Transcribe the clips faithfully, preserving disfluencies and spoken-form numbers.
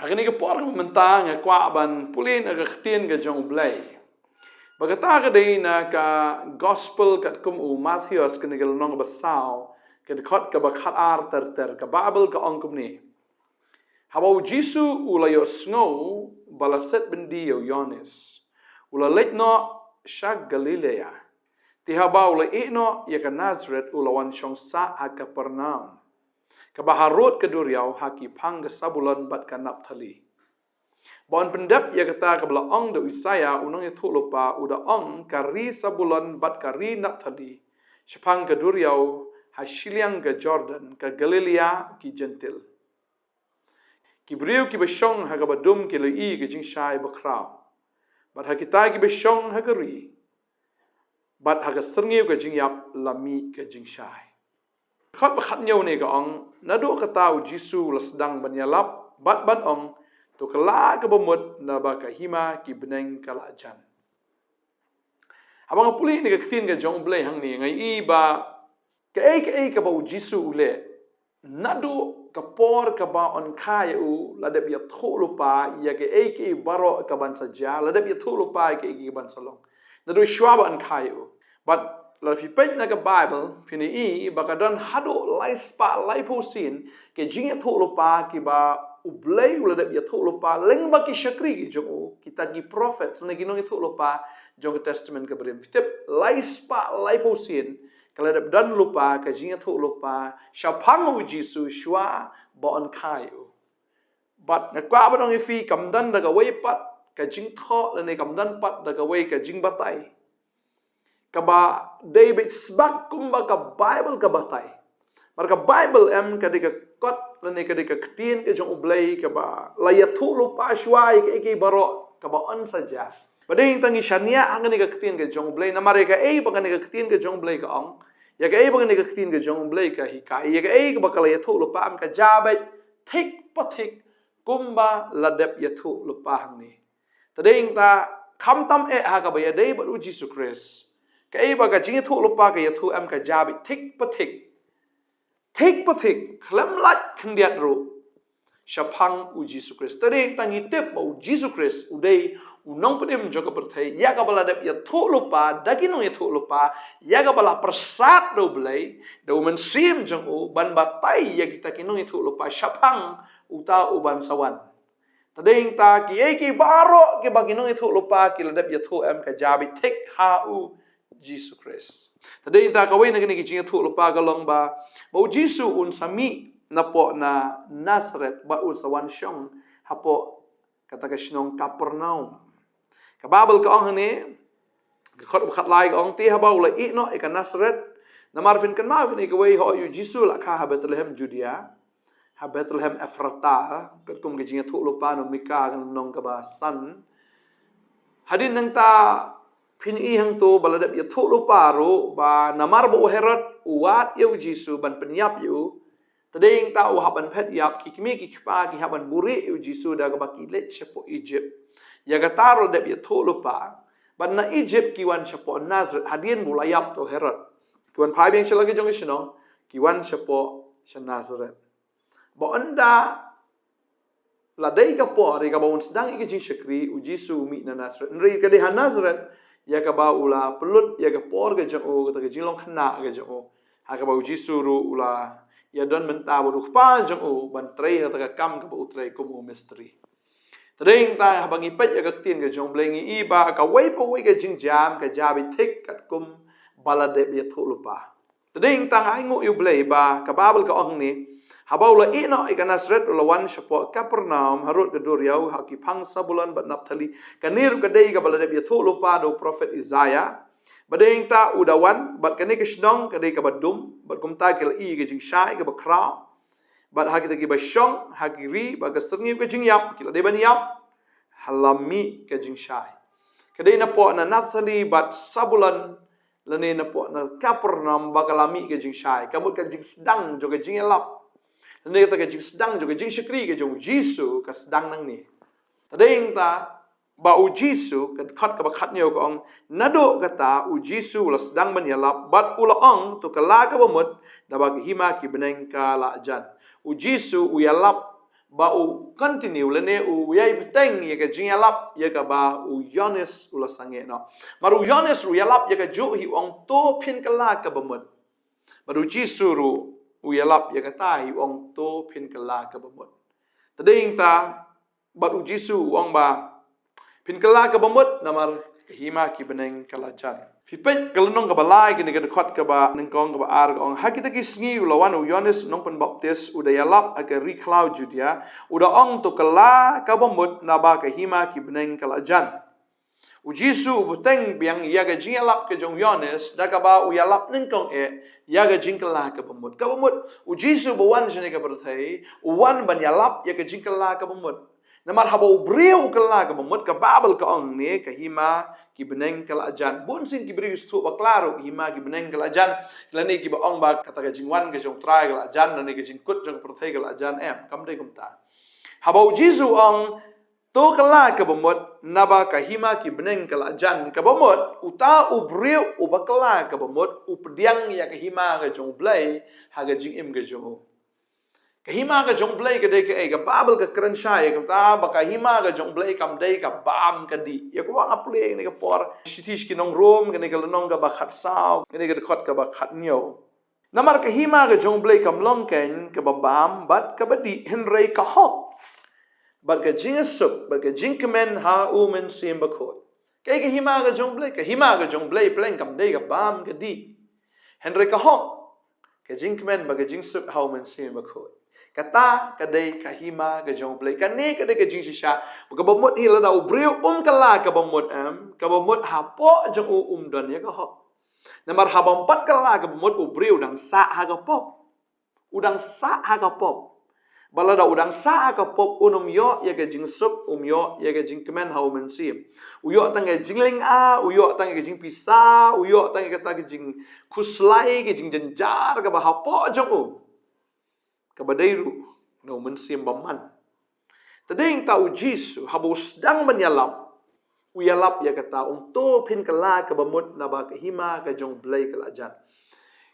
Ha kane ka por mynta nga kwah ban pule na ka ktien ka jong U Blei. Ba kata ka dei na ka gospel katkum u Mathaios, kane ka lynnong ba saw, ka dkhot kaba khatar ter ter, ka Baibl ka ong kumne. Haba u Jisu u la ïohsngew ba la set byndi ïa u Ïoannis, u la leit noh sha Galilea. Te haba u la ïeh noh ïa ka Nasaret, u la wan shong sah ha Kapernaum, kaba harud ka duriaw, ha ki phang ka Sabulon bad ka Naphtali. Ba yn pyndep ïa kata kaba la ong da u Isaïah u nongïathuhlypa, u da ong, ka ri Sabulon bad ka ri Naphtali, shaphang ka duriaw, ha shiliang ka Jordan, ka Galilea ki Jentil. Ki briew kiba shong ha kaba dum ki la ïohi ka jingshai bakhraw, bad ha kita kiba shong ha ka ri bad ha ka syrngiew ka jingïap la mih ka jingshai. Dkhot ba khathynñiew ne ka ong, naduh kata u Jisu u la sdang ban ïalap bad ban ong, to kylla kaba mut, naba ka hima ki bneng ka la jan. Haba nga pule na ka ktien ka jong U Blei hangne, nga ïohi ba kaei kaei kaba u Jisu u leh, naduh ka por kaba yn kha ïa u, la dep ïathuhlypa ïa kaei kaei baroh kaban sa jia, la dep ïathuhlypa ïa kaei kaei kaban sa long, naduh shwa ba yn kha ïa u. Bad lada phi peit na ka Baibl, phin ïohi ba ka don haduh lai spah laiphew sien ka jingïathuhlypa kiba U Blei u la dep ïathuhlypa lyngba ki shakri ki jong u, kita ki prophets, ne ki nongïathuhlypa jong ka Testament kaba rim. Phi tip, lai spah laiphew sien ka la dep don lypa ka jingïathuhlypa shaphang u Jisu shwa ba yn kha ïa u. Bad nga kwah ban ong ïa phi, kam don da kawei pat ka jingthoh, lane kam don pat da kawei ka jingbatai kaba dei beit sbak kumba ka Baibl ka batai. Namar ka Baibl em ka dei ka kot, lane ka dei ka ktien ka jong U Blei kaba la ïathuhlypa shwa ïa kaei kaei baroh kaba yn sa jia. Bad dei tang ngi shaniah ha kane ka ktien ka jong U Blei, namar ïa kaei ba kane ka ktien ka jong U Blei ka ong, ïa kaei ba kane ka ktien ka jong U Blei ka hikai, ïa kaei kaba ka la ïathuhlypa em ka jia beit thik pa thik kumba la dep ïathuhlypa hangne. Te dei ta, khamtam eh ha kaba ïadei bad u Jisu Khrist, kaei ba ka jingïathuhlypa ka ïathuh em ka jia beit thik pa thik, thik pa thik, khlem lait khyndiat ruh shaphang u Jisu Khrist. Te dei ta ngi tip ba u Jisu Khrist u dei u nongpynim jong ka pyrthei, ïa kaba la dep ïathuhlypa da ki nongïathuhlypa, ïa kaba la pyrsad da U Blei, da u Mynsiem jong u, ban batai ïa kita ki nongïathuhlypa shaphang uta uban sa wan. Te dei ta kiei kiei baroh kiba ki nongïathuhlypa ki la dep ïathuh em ka jia beit thik ha u Jisu Khrist. Te dei ta kawei na kine ki jingïathuhlypa ka long ba, ba u Jisu un sa mih napoh na Nasaret bad un sa wan shong hapoh kata ka shnong Kapernaum. Ka Baibl ka ong hangne, ka dkhot ba khatlai ka ong, te haba u la ïeh noh ïa ka Nasaret, namar phin kynmaw kane kawei, hooid u Jisu la kha ha Bethlehem Judea, ha Bethlehem Ephrata, katkum ka jingïathuhlypa na u Mika ka lynnong kaba san. Hadien nangta phin i hangto ba la dep ïathuhlypa ruh ba namar ba u Herod u wad ïa u Jisu ban pynïap ïa u, te dei ta u hap ban phet ïap, ki kmie ki kpa ki hap ban buhrieh ïa u Jisu da kaba ki leit shapoh Egypt. Ïa kata ruh la dep ïathuhlypa. Bad na Egypt ki wan shapoh Nasaret hadien ba u la ïap da u Herod. Ki wan phai biang sha la ka jong ka shnong, ki wan shapoh sha Nasaret. Ba ynda la dei ka por ïa kaba un sdang ïa ka jingshakri, u Jisu u mih na Nasaret. Hynrei ka dei ha Nasaret ïa kaba u la pynlut ïa ka por ka jong u, kata ka jinglong khynnah ka jong u, ha kaba u Jisu ruh u la ïadon bynta bad u Kpa jong u ban trei ha kata ka kam kaba u trei kum u mistri. Te dei ta haba ngi peit ïa ka ktien ka jong U Blei ngi i ba kawei pa kawei ka jingjia em ka jia beit thik katkum ba la dep ïathuhlypa. Te dei ta nga ainguh ïa U Blei ba ka Baibl ka ong hangne, haba u la ïeh noh ïa ka Nasaret u la wan shapoh Kapernaum harud ka duriaw, ha ki phang Sabulon bad Naphtali. Kane ruh ka dei kaba la dep ïathuhlypa da u prophet Isaïah. Ba dei ta u da wan, bad kane ka shnong ka dei kaba dum, bad kumta ki la ïohi ka jingshai kaba khraw. Bad ha kita kiba shong ha ki ri bad ka syrngiew ka jingïap, ki la dei ban ïap, ha la mih ka jingshai. Ka dei napoh na Naphtali bad Sabulon, lane napoh na Kapernaum ba ka la mih ka jingshai. Ka mut ka jingsdang jong ka jingïalap, lane kata ka jingsdang jong ka jingshakri ka jong u Jisu ka sdang nangne. Te dei ta ba u Jisu, ka dkhot kaba khathynñiew ka ong, naduh kata u Jisu u la sdang ban ïalap bad u la ong, to kylla kaba mut, naba ka hima ki bneng ka la jan. U Jisu u ïalap ba u continue lane u ïai bteng ïa ka jingïalap ïa kaba u Ïoannis u la sangeh noh. Namar u Ïoannis u ïalap ïa kajuh hi, u ong to phin kylla kaba mut. Bad u Jisu ruh u ïalap ïa kata hi, u ong to phin kylla kaba mut. Te dei ïa kata bad u Jisu u ong ba phin kylla kaba mut namar ka hima ki bneng ka la jan. Phi peit ka lynnong kaba lai, kane ka dkhot kaba nyngkong, kaba ar ka ong, ha kita ki sngi u la wan u Ïoannis Nongpynbaptis u da ïalap ha ka ri khlaw Judia, u da ong to kylla kaba mut naba ka hima ki bneng ka la jan. U Jisu u bteng biang ïa ka jingïalap ka jong u Ïoannis da kaba u ïalap nyngkong eh ïa ka jingkylla kaba mut. Kaba mut, u Jisu ba wan shane ka pyrthei u wan ban ïalap ïa ka jingkylla kaba mut. Namar haba u briew u kylla kaba mut, ka Baibl ka ong ne ka hima ki bneng ka la jan. Bun sien ki briew ki sngewthuh bakla ruh ka hima ki bneng ka la jan, lane kiba ong ba kata ka jingwan ka jong u Trai ka la jan, lane ka jingkut jong ka pyrthei ka la jan. Em, kam dei kumta. Haba u Jisu u ong to kylla kaba mut naba ka hima ki bneng ka la jan, kaba mut, uta u briew uba kylla kaba mut u pdiang ïa ka hima ka jong u Blei ha ka jingim ka jong u. Ka hima ka jong u Blei ka dei kaei? Ka Baibl ka kren shai ïa kata ba ka hima ka jong u Blei kam dei ka bam ka dih. Ïa kaba nga pule ïa kane ka por, shithi sha ki nong Rom, kane ka lynnong kaba khatsaw, kane ka dkhot kaba khathynñiew. Namar ka hima ka jong u Blei kam long keiñ kaba bam bad kaba dih, hynrei ka hok bad ka jingsuk bad ka jingkmen ha u Mynsiem Bakhuid. Kaei ka hima ka jong u Blei? Ka hima ka jong u Blei pleng kam dei ka bam ka dih, hynrei ka hok, ka jingkmen bad ka jingsuk ha u Mynsiem Bakhuid. Kata ka dei ka hima ka jong u Blei. Kane ka dei ka jingshisha. Ba kaba mut hi, lada u briew um kylla kaba mut, em, kaba mut hapoh jong u um don ïa ka hok. Namar haba um pat kylla kaba mut, u briew u dang sah ha ka pop. U dang sah ha ka pop. Bad lada u dang sah ha ka pop, un ym ïoh ïa ka jingsuk, um ïoh ïa ka jingkmen ha u Mynsiem. U ïoh tang ïa ka jinglynga, u ïoh tang ïa ka jingpisa, u ïoh tang ïa kata ka jingkhuslai, ka jingjynjar kaba hapoh jong u, kaba dei ruh na u Mynsiem Bymman. Te dei ïa kata u Jisu haba u sdang ban ïalap, u ïalap ïa kata, u ong to phin kylla kaba mut naba ka hima ka jong u Blei ka la jan.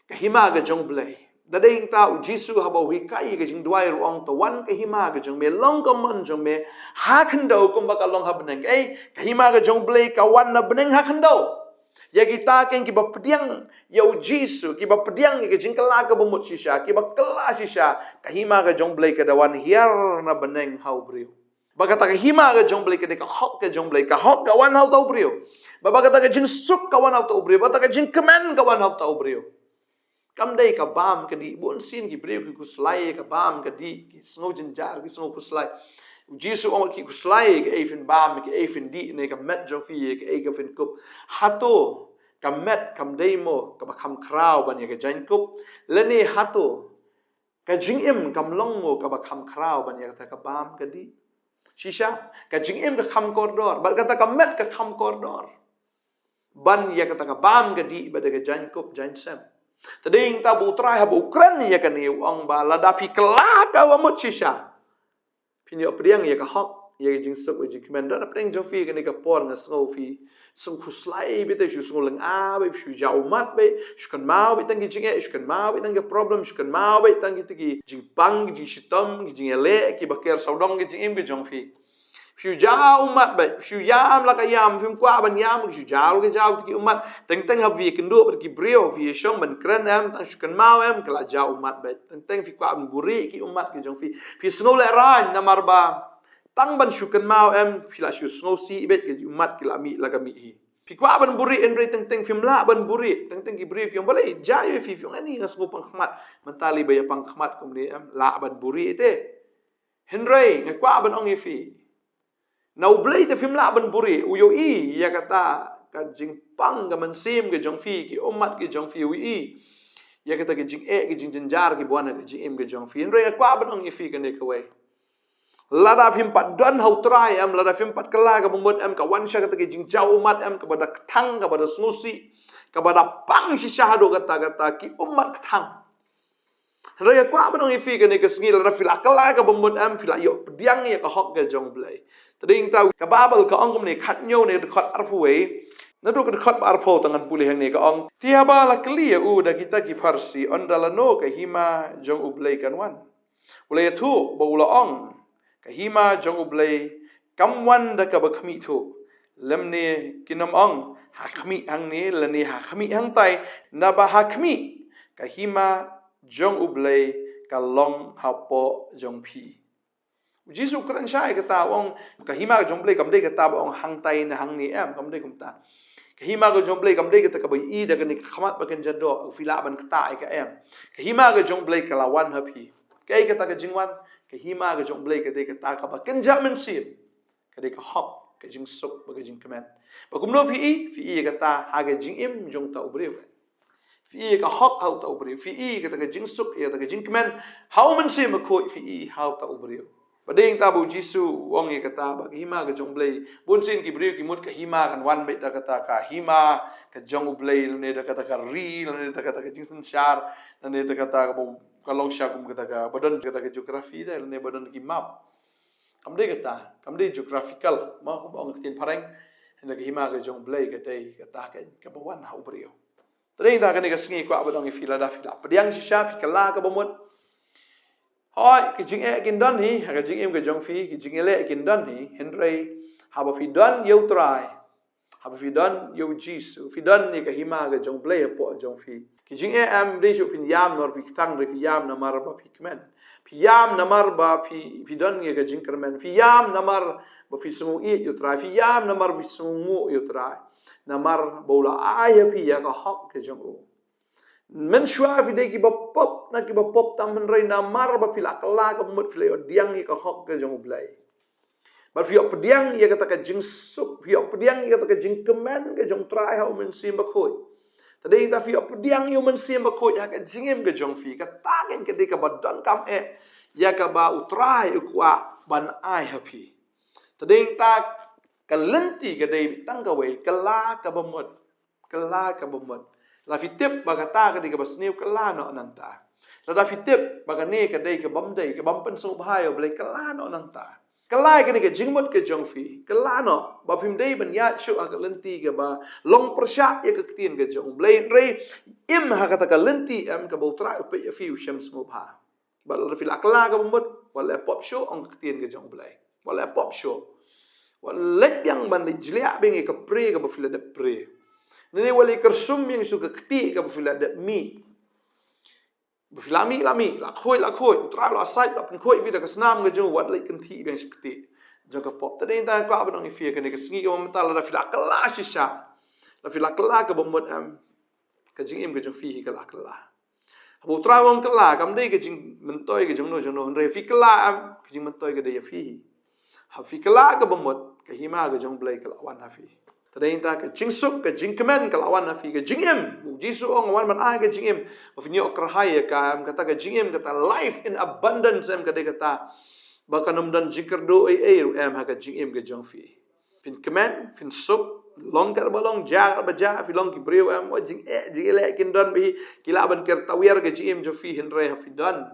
Ka hima ka jong u Blei. Te dei ïa kata u Jisu haba u hikai ïa ka jingduwai ruh u ong to wan ka hima ka jong me, long ka mon jong me ha khyndew kumba ka long ha bneng. Ei, ka hima ka jong u Blei ka wan na bneng ha khyndew. Ïa kita keiñ kiba pdiang ïa u Jisu, kiba pdiang ïa ka jingkylla kaba mut shisha, kiba kylla shisha, ka hima ka jong u Blei ka da wan hiar na bneng ha u briew. Bad kata ka hima ka jong u Blei ka dei ka hok ka jong u Blei, ka hok ka wan ha uta u briew. Bad, bad kata ka jingsuk ka wan ha uta u briew, bad kata ka jingkmen ka wan ha uta u briew. Kam dei ka bam ka dih. Bun sien ki briew ki khuslai ïa ka bam ka dih, ki sngew jynjar, ki sngew khuslai. U Jisu u ong ki khuslai, kaei phin bam, kaei phin dih, ne ka met jong phi, kaei ka phin kup. Hato ka met kam dei mo kaba kham khraw ban ïa ka jaiñkup? Lane hato ka jingim kam long mo kaba kham khraw ban ïa kata ka bam ka dih? Shisha, ka jingim ka kham kordor, bad kata ka met ka kham kordor ban ïa kata ka bam ka dih bad ïa ka jaiñkup jaiñsem. Te dei ïa kata ba u Trai haba u kren ïa kane u ong ba lada phi kylla kaba mut shisha, phin ïoh pdiang ïa ka hok, ïa ka jingsuk, ïa ka jingkmen. Da na pdeng jong phi kane ka por nga sngew phi sngew khuslai beit, te shu sngew lynga beit, shu jaw ummat beit, shu kynmaw beit tang ki jingeh, shu kynmaw beit tang ki problem, shu kynmaw beit tang kita ki jingpang, ki jingshitom, ki jingïaleh kiba ker sawdong ka jingim ka jong phi. Phi ju jaw ummat beit, phi ju ïam la ka ïam, phim kwah ban ïam, phi ju jaw la ka jaw ïa ki ummat. Teng teng haba phi ïakynduh bad ki briew, phi ïashong ban kren em, tang shu kynmaw em, ki la jaw ummat beit. Teng teng phi kwah ban buhrieh ïa ki ummat ki jong phi. Phi sngew lehraiñ namar ba tang ban shu kynmaw em, phi la shu sngewsih beit, ki ummat ki la mih la ka mih hi. Phi kwah ban buhrieh hynrei teng teng phim lah ban buhrieh. Teng teng ki briew ki ong balei, jaw ïa phi, phi ong ani nga sngew pang khmat. Mynta lei ba ïa pang khmat kumne em, lah ban buhrieh te. Hynrei nga kwah ban ong ïa phi, na U Blei te phim lah ban buhrieh, u ïohi ïa kata ka jingpang ka mynsiem ka jong phi, ki ummat ki jong phi, u ïohi ïa kata ka jingeh, ka jingjynjar kiba wan ha ka jingim ka jong phi. Hynrei nga kwah ban ong ïa phi kane kawei. Lada phim pat don ha U Trai em, lada phim pat kylla kaba mut em, ka wan sha kata ka jingjaw ummat em, kaba da kthang, kaba da sngewsih, kaba da pang shisha haduh katta katta, ki ummat kthang. Hynrei nga kwah ban ong ïa phi kane ka sngi, lada phi la kylla kaba mut em, phi la ïoh pdiang ïa ka hok ka jong U Blei. Te dei nangta ka Baibl ka ong kumne, khathynñiew ne dkhot arphew wei, naduh ka dkhot ba arphew te ngan pule hangne, ka ong, te haba la kylli ïa u da kita ki Pharisi, ynda lano ka hima jong U Blei kan wan, u la ïathuh bad u la ong, Ka hima jong U Blei kam wan da kaba khmih thuh, lymne kin ym ong ha khmih hangne lane ha khmih hangtai, naba ha khmih ka hima jong U Blei ka long hapoh jong phi. U Jisu u kren shai kata, u ong ka hima ka jong U Blei kam dei kata ba ong hangtai ne hangne, em, kam dei kumta. Ka hima ka jong U Blei kam dei kata kaba i da kane ka khmat ba kynja doh, phi lah ban ktah ïa ka, em. Ka hima ka jong U Blei ka la wan ha phi. Kaei kata ka jingwan? Ka hima ka jong U Blei ka dei kata kaba kynja mynsiem. Ka dei ka hok, ka jingsuk bad ka jingkmen. Ba kumno phi i? Phi i kata ha ka jingim jong uta u briew. Phi i ka hok ha uta u briew. Phi i kata ka jingsuk, ïa kata ka jingkmen ha u Mynsiem Bakhuid, phi i ha uta u briew. Ba dei nangta ba U Jisu u ong ïa kata ba ka hima ka jong U Blei, bunsien ki briew ki mut ka hima kan wan beit da kata ka hima ka jong U Blei, lane da kata ka ri, lane da kata ka jingsynshar, lane da kata ka ba, ka long sha kum kata ka ba don kata ka geography de, lane ba don ki map. Kam dei kata, kam dei geographical, ma kum ong ka ktien phareng. Hynrei ka hima ka jong U Blei ka dei kata ka, kaba wan ha u briew. Te dei nangta kane ka sngi kwah ban ong ïa phi, lada phi la pdiang shisha, phi kylla kaba mut. Hooid, ki jingeh kin don hi ha ka jingim ka jong phi, ki jingeh leh kin don hi, hynrei haba phi don ïa U Trai, haba phi don ïa U Jisu, phi don ïa ka hima ka jong U Blei hapoh jong phi, ki jingeh ym dei shuh phin ïam namar phi kthang, hynrei phi ïam namar ba phi kmen. Phi ïam namar ba phi, phi don ïa ka jingkyrmen. Phi ïam namar ba phi sngew ïeit ïa U Trai. Phi ïam namar ba phi sngewnguh ïa U Trai. Namar ba u la ai ha phi ïa ka hok ka jong u. Mynshuwa phi dei kiba pop na kiba pop tam, hynrei namar ba phi la kylla kaba mut, phi la ïoh pdiang ïa ka hok ka jong U Blei. Bad phi ïoh pdiang ïa kata ka jingsuk, phi ïoh pdiang ïa kata ka jingkmen ka jong U Trai ha u Mynsiem Bakhuid. Te dei nangta phi ïoh pdiang ïa u Mynsiem Bakhuid ha ka jingim ka jong phi. Kata ka dei kaba donkam eh ïa kaba U Trai u kwah ban ai ha phi. Te dei nangta ka lynti ka dei tang kawei, kylla kaba mut. Kylla kaba mut. Lada phi tip ba kata ka dei kaba sniew, kylla noh nangta. Lada phi tip ba kane ka dei kabym dei, kabym pynsngewbha ïa U Blei, kylla noh nangta. Kylla ïa kane ka jingmut ka jong phi. Kylla noh ba phim dei ban ïaid shuh ha ka lynti kaba long pyrshah ïa ka ktien ka jong U Blei, hynrei im ha kata ka lynti em kaba U Trai u peit ïa phi, u shem sngewbha. Bad lada phi la kylla kaba mut, wat leh pop shuh, ong ka ktien ka jong U Blei. Wat leh pop shuh. Wat leh biang ban leh jliah biang ïa ka pre kaba phi la dep pre. Lane wat leh kyrsum biang shuh ka kti kaba phi la dep mih. Ba phi la mih, la mih, la khuid, la khuid, U Trai u la shait, la pynkhuid ïa phi da ka snam ka jong u, wat leh kynthih biang shuh ka kti jong ka pop. Te dei nangta kwah ban ong ïa phi kane ka sngi kaba mynta, lada phi la kylla shisha, lada phi la kylla kaba mut em, ka jingim ka jong phi hi ka la kylla. Haba U Trai u ong kylla, kam dei ka jingmyntoi ka jong no jong no, hynrei phi kylla em, ka jingmyntoi ka dei ïa phi hi. Haba phi kylla kaba mut, ka hima ka jong U Blei ka la wan ha phi. Te dei nangta ka jingsuk, ka jingkmen ka la wan ha phi, ka jingim. U Jisu u ong nga wan ban ai ka jingim. Ba phin ïoh kyrhai ïa ka em, kata ka jingim, kata life in abundance em, ka dei kata ba kan ym don jingkyrduh ei ei ruh em ha ka jingim ka jong phi. Phin kmen, phin suk, long katba long, jia katba jia, phi long ki briew em, wat jingeh, jingeh leh kin don bha hi, ki lah ban ker tawiar ka jingim jong phi, hynrei haba phi don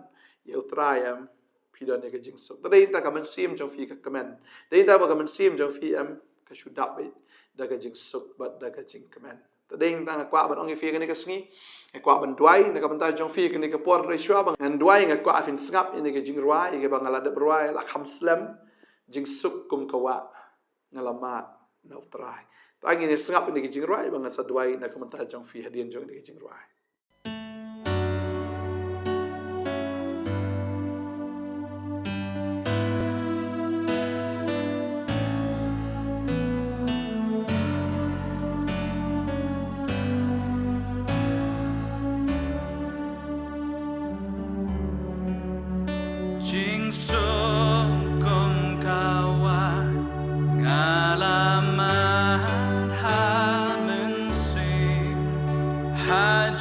ïa U Trai em, phi don ïa ka jingsuk. Te dei nangta ka mynsiem jong phi ka kmen. Dei nangta ba ka mynsiem jong phi em, ka shu dap beit da ka jingsuk bad da ka jingkmen. Te dei nangta nga kwah ban ong ïa phi kane ka sngi, nga kwah ban duwai na ka bynta jong phi kane ka por, hynrei shuwa ba ngan duwai nga kwah phin sngap ïa kane ka jingrwai, ïa kaba nga la dep rwai, la kham slem, Jingsuk Kum Ka Wah Nga La Mad Na U Trai. Te ngin ïa sngap ïa kane ka jingrwai, ba ngan sa duwai na ka bynta jong phi hadien jong kane ka jingrwai. Jingsuk Kum Ka Wah Nga La Mad Ha Mynsiem. Ha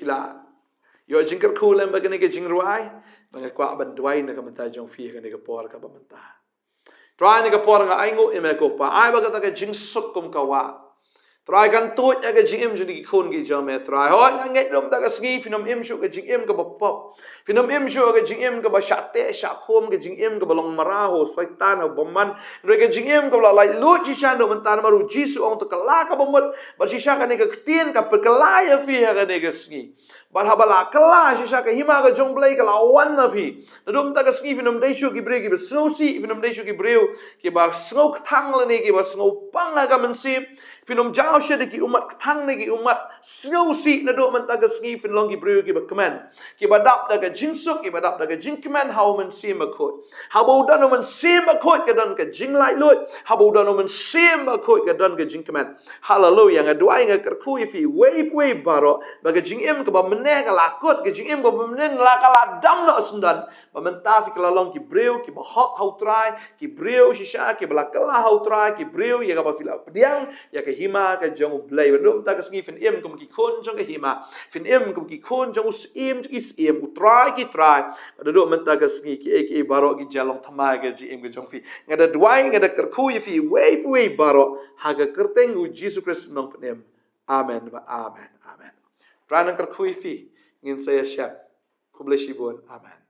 la ïoh jingkyrkhu lem bad kane ka jingrwai, ba nga kwah ban duwai na ka bynta jong phi ha kane ka por kaba mynta. Trai, ha kane ka por nga ainguh ïa me ko Pa, ai ba kata ka jingsuk kum ka wah, Trai, kan tuid ïa ka jingim jong ki khun ki jong me, Trai. Hooid, nga ngeit ruh mynta ka sngi phin ym im shuh ka jingim kaba pop. Phin ym im shuh ka jingim kaba shah teh shah khum, ka jingim kaba long marhaw, Soitan, ha u bymman. Hynrei ka jingim kaba la laitluid shisha naduh mynta namar u Jisu u ong to kylla kaba mut. Bad shisha kane ka ktien ka pynkylla ïa phi ha kane ka sngi. Bad haba la kylla shisha, ka hima ka jong U Blei ka la wan na phi. Naduh mynta ka sngi phin ym dei shuh ki briew kiba sngewsih, phin ym dei shuh ki briew kiba sngewkthang lane kiba sngewpang ha ka mynsiem. Phin ym jaw shuh da ki ummat kthang ne ki ummat sngewsih. Naduh mynta ka sngi phin long ki briew kiba kmen, kiba dap da ka jingsuk, kiba dap da ka jingkmen ha u Mynsiem Bakhuid. Haba u don u Mynsiem Bakhuid ka don ka jinglaitluid. Haba u don u Mynsiem Bakhuid ka don ka jingkmen. Haleluia. Nga duwai, nga kyrkhu ïa phi uwei pa uwei baroh ba ka jingim kaba mynne ka la kut, ka jingim kaba mynne la ka la dam noh syndon. Ba mynta phi ka la long ki briew kiba hok ha u Trai, ki briew shisha kiba la kylla ha u Trai, ki briew ïa kaba phi la pdiang ïa ka hima ka jong U Blei. Ba naduh mynta ka sngi phin im kum ki khun jong ka hima, phin im kum ki khun jong u Syiem jong ki syiem, u Trai ki trai. Ba naduh mynta ka sngi kiei kiei baroh ki jia long thymmai ka jingim ka jong phi. Nga da duwai, nga da kyrkhu ïa phi uwei pa uwei baroh ha ka kyrteng u Jisu Khrist u nongpynim. Amen, bad amen, amen. Trai nang kyrkhu ïa phi. Ngin sa ïashem. Khublei shibun. Amen.